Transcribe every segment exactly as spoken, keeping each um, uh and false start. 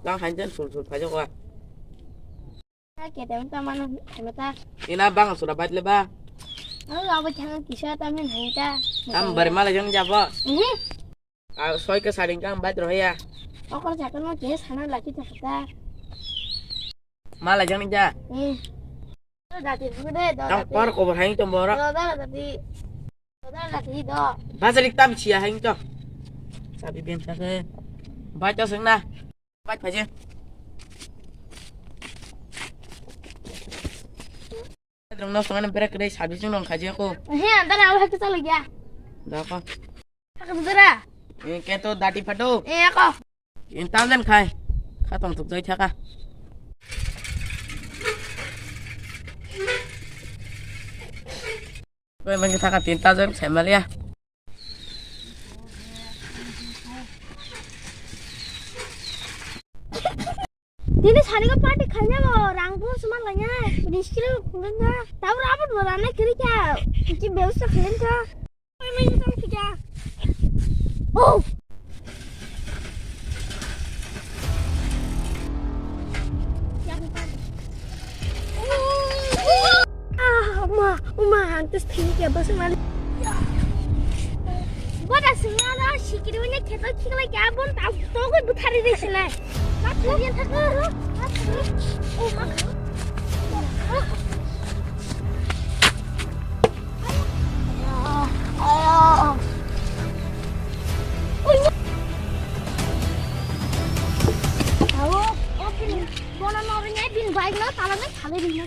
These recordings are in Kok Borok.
Tang hanjan sul sul phajo kwa. Kete ta mano ta. Ina bang sura bait le ba. Abo thang kisa ta min hai ta. Tam bari mala jang jabo. Ehe. A soi ka saring kang bait roya. Okor jakan ma kesa sana laki ta ta. Mala jang ja. Eh. Dati sude do. Tang dati. Por ko hai to boro. Do do dati. Do do dati do. Basarik tam sia hai to. Sabi bem sa ke. Bait to seng na. Bait phaje. Rong no songane brak rei sabi sung rong khaje ko. He, antara awal hakta lagi ya. Da ko. Hakta dara. Eh, ke to dati phato. Eh, ako. Intan jan khai. Khatong tuk jai thaka. Koi mangi thaka tin ta jan khai malia. Tini sari ko party khaina bo rang bo suma lanya. Ni skill khulin ka. Tau rabot bo rana kiri ka. Ki bewsa khulin ka. Oh. Ah, uma, uma, antes tenía que pasar mal. Boda singara sikiri wanya kheto khikla kya bon ta to ko buthari de sinai. Ma thari ta ko. Oh ma. Bono nori ne bin bike no tala ne khale bin no.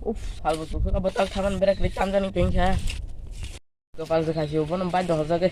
Uf, salbo sukha bo tak thaman berak le chamjani tengkha. Kopal se khasi bono bai dohor jage.